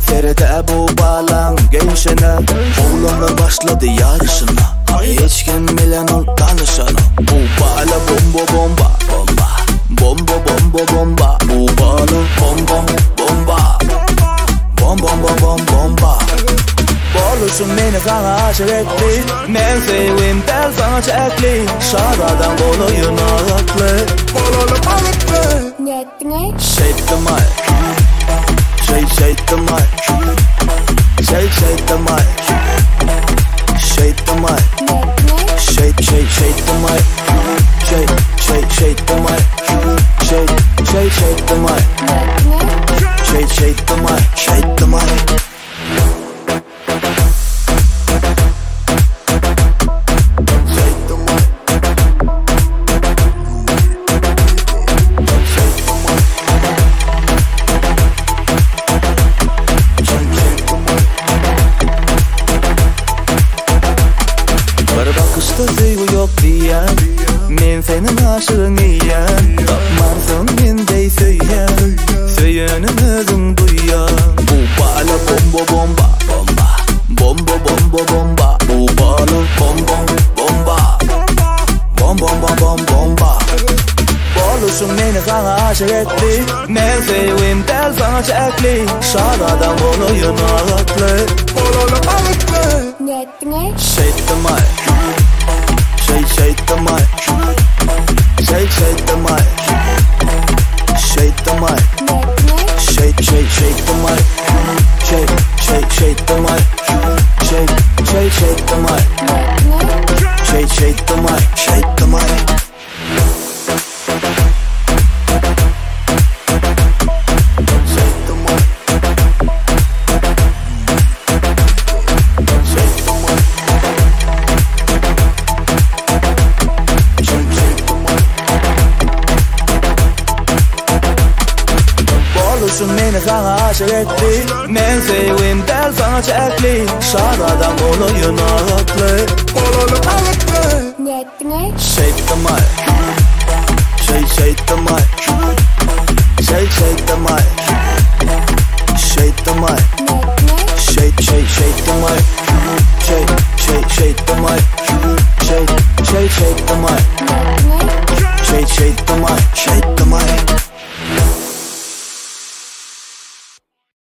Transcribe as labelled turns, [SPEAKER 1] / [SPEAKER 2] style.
[SPEAKER 1] Feride bu balan gençine. Oğlanlar başladı yarışına. Hiç kim bilen ol tanışana. Bu bala bomba bomba bomba. Bomba bomba bomba. Bu bala bomba bomba. Bom bom bom bom bomba. Boluşum meni sana aşık etti. Men sevim del sana çekli. Şaradan bolayın ağaklı. Bolalı balıklı. Şeyttim ay. Şey şeyttim ay. Şey şeyttim ay. Şeyttim ay. Şey şey şeyttim ay. Şey şey şeyttim ay. Şey şey şeyttim ay. Şey şeyttim ay. Şeyttim ay. Men senin aşığın iyen, tapmarsın mendey söyyen, söyyenin özün duyan. Bu bala bomba bomba bomba, bomba bomba bomba. Bu bala bomba bomba, bom bom bom bom bomba. Boluşum meni sana aşık etti. Men sevim del sana çekli. Şaradan bolayın ağaklı. Bolalı balıklı. Şeyttim ay. Şey şeyttim ay. Şey şeyttim ay. Şeyttim ay. Şey şey şeyttim ay. Şey şey şeyttim ay. Şey şey şeyttim ay. Şey şeyttim ay. Şeyttim ay. Meni sana aşık etti. Men sevim del sana çekli. Şaradan bolayın ağaklı. Bolalı balıklı. Şeyttim ay. Şey şeyttim ay. Şey şeyttim ay. Şeyttim ay. Şey şey şeyttim ay. Şey şey şeyttim ay.